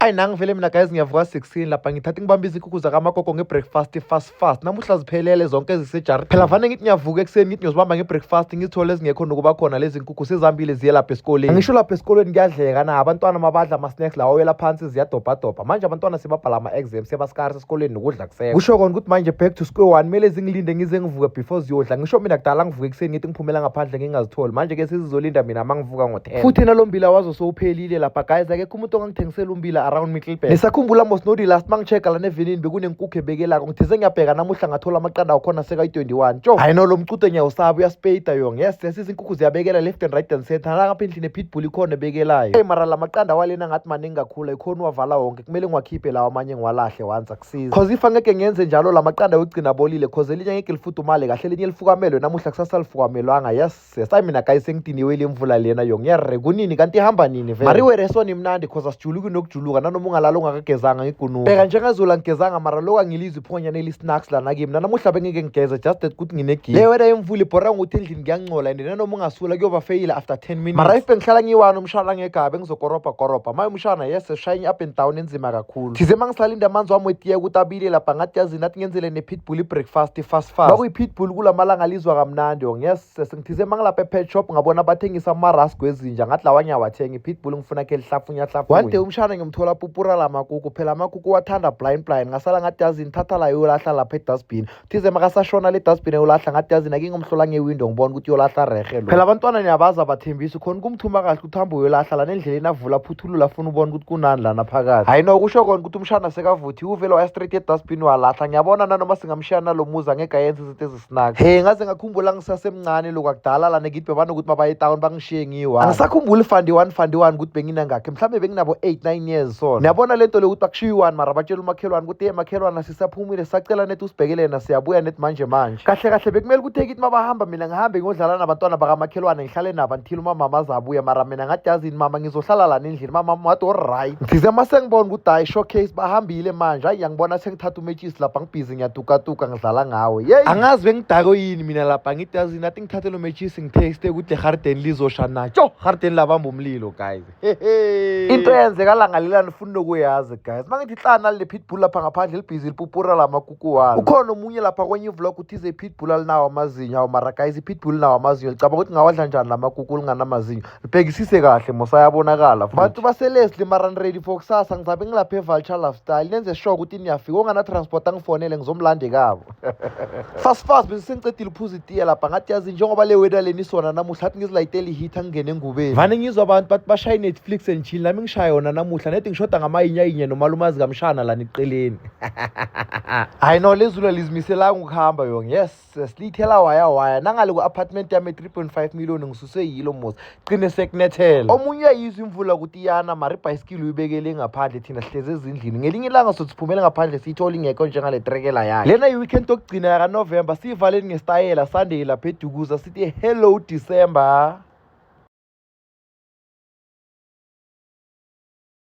Hayi, nangi vele mina guys, ngiyavuka 16 lapha, ngithatha ngibamba izinkukhu zakamagogo nge-breakfast fast fast. Namuhla ziphelele zonke ezisejaridini. Phela vane ngithi ngiyavuka ekuseni, ngithi ngiyozibamba nge-breakfast, ngizithole ezingekho nokuba khona. Lezi nkukhu sezihambile, ziye lapha esikoleni. Angisho lapha esikolweni kuyadleka na? Abantwana mabadla ama-snacks lawa awela phansi, ziyadobhadobha. Manje abantwana sebabhala ama-exam, sebaskarisa esikoleni, nokudla kusekho. Kusho kona ukuthi manje back to square one, kumele zingilinde ngize ngivuke before ziyodla. Ngisho mina kudala ngivuka ekuseni, ngithi ngiphumela ngaphandle, ngingazitholi. Manje-ke sezizolinda mina uma ngivuka ngo-10. Futhi nalo mbila wazo sowuphelile lapha guys, akekho umuntu ongangithengisela umbila around Middelburg. Nisakhumbula mos nodi last mangi-check-a lana evenini bekunenkukhu ebekelako? Ngithize ngiyabheka namuhla, ngathola amaqanda wakhona sekayi-21. Tsho, hayi no, lo mcude ngiyawusaba, uyaspeyida yong. Yes yes, izinkukhu ziyabekela left and right and center. Nangapha endlini e-pitbull ikhona ebekelayo. Hey, mara la maqanda walena ngathi maningi kakhulu, ayikhona uwavala wonke. Kumele ngiwakhiphe lawa amanye, ngiwalahle once, akusizi, 'cause if angeke ngenze njalo, la maqanda yogcina abolile, 'cause elinye angeke lifudumale kahle, elinye lifukamelwe namuhla, kusasa lifukamelwanga. Yes yes, hayi, mina guys, sengidiniwe le mvula lena yong. Yerre, kunini kanti? Ihamba nini vele? Mara iwereson imnandi, 'cause asijuluki nokujuluka nanoma ungalala ungakagezanga. Ngigunuka, bheka njengazula ngigezanga, mara lokhu angilizwa iphonyana eli-snacks lana kimi. Nanamuhla bengeke ngigeze, just that ukuthi nginegile. Le wena yemvula ibhora ngokuthi endlini kuyangcola, and nanoma ungasula kuyoba feyila after 10 minutes. Mara if bengihlala ngiyi-one, umshana ngegabe bengizokorobha korobha. Maye umshana, yes, shaying up and down enzima kakhulu. Thize uma ngisalinda amanzi wami wetiye ukuthi abile lapha, ngathi yazini, athi ngenzele ne-pitbull i-breakfast fast fast. Bakuyi-pitbull kulamalanga lizwa kamnandi yong. Yes, sengithize uma ngilapha e-pet shop, ngabona bathengisa ama-rusk wezinja, ngathi lawa ngiyawathenga, i-pitbull ngifuna khe lihlafunya hlafunya. One day umshana ngimthola pupura la makuku. Phela amakuku wathanda blind blind. Ngasala ngathi yazini, thatha la yolahla lapha e-dustbin. Thize makasashona le dustbin eyolahla, ngathi yazini, ake ngimhlola nge-window, ngibona ukuthi uyolahla rehe lo. Phela abantwana niyabazi, abathembisi khona kumthuma kahle ukuthi hambe uyolahla lana endleleni, avula phuthulula, afuna ubona ukuthi kunani lana phakathi. Hayi no, kusho kona ukuthi umshana sekavuthi, uvele waya straight e-dustbin, walahla. Ngiyabona nanoma singamshiya nalo muzi, angeke ayenze izinto ezisnaka. He, ngaze ngakhumbula ngisasemncane lokhu akudala lana ngithi bebanokuthi mabaye etown bangishiye ngiyi-one. Angisakhumbuli fandi one fandi one ukuthi benginangakhi, mhlawumbe benginabo 8, 9 years sona. Niyabona le nto lokuthi bakushiye i-one, mara batshela umakhelwane ukuthi, "Ye makhelwane, sisaphumile, sisacela nethi usibhekele na, siyabuya nethi manje manje." Kahle kahle bekumele ukuthi ekithi mabahamba, mina ngihambe ngiyodlala nabantwana bakamakhelwane, ngihlale nabo until umamama azabuya. Mara mina ngathi yazini mama, ngizohlala lana endlini. Mama wathi alright. Ngithize uma sengibona ukuthi hayi, showcase bahambile manje, hayi, ngiyangibona sengithatha umetshisi lapha, ngibhizi, ngiyatukatuka, ngidlala ngawo. Yeyi, angazi bengidako yini mina lapha. Ngithi yazini, athi ngithathe lo metshisi, ngitaste ukuthi egarden lizosha na. Tsho, garden labamba umlilo guys. Into eyenzeka langa lela nifuna nokuyazi guys, uma ngithi hlana le pitbull lapha ngaphandle libhizi lipupura la makuku walo. Ukhona omunye lapha kwenye i-vlog uthize i-pitbull alinawo amazinyo. Awu mara guys, i-pitbull inawo amazinyo. Licabanga ukuthi ngawadla njani la makuku linganamazinyo? Libhekisise kahle mosayabonakala. Bantu baseLeslie, mara ready for kusasa? Ngizabe ngilapha e-Vulture Lifestyle. Nenze sure ukuthi niyafika. Ongana-transport angifonele, ngizomlanda kabo fast fast. Bese sengicedile uphuza itiye lapha, ngathi yazi, njengoba le weather leni isona namuhla, athi ngizilayitele i-heater, ngingene engubeni. Vane ngizwa abantu bathi bashaye i-Netflix and chill, nami ngishaya yona namuhla. Nethi ngishoda ngamayinyayinye nomalumazi kamshana lana eqeleni. Hayi no, lezulu lizimiselanga ukuhamba yong. Yes, silithela waya waya nangale ku-apartment yami e-3.5 million, ngisuswe yilo mos, qine sekunethela. Omunye uyayizwa imvula ukuthi iyana, mara ibhayisikili uyibekele ngaphandle. Thina sihlezi ezindlini. Ngelinye ilanga sothi siphumele ngaphandle, siyithole ingekho njengale trekela yayo lena. I-weekend yokugcina yakaNovember siyivaleni ngesitayela, Sunday lapha eDukuza, sithi hello December.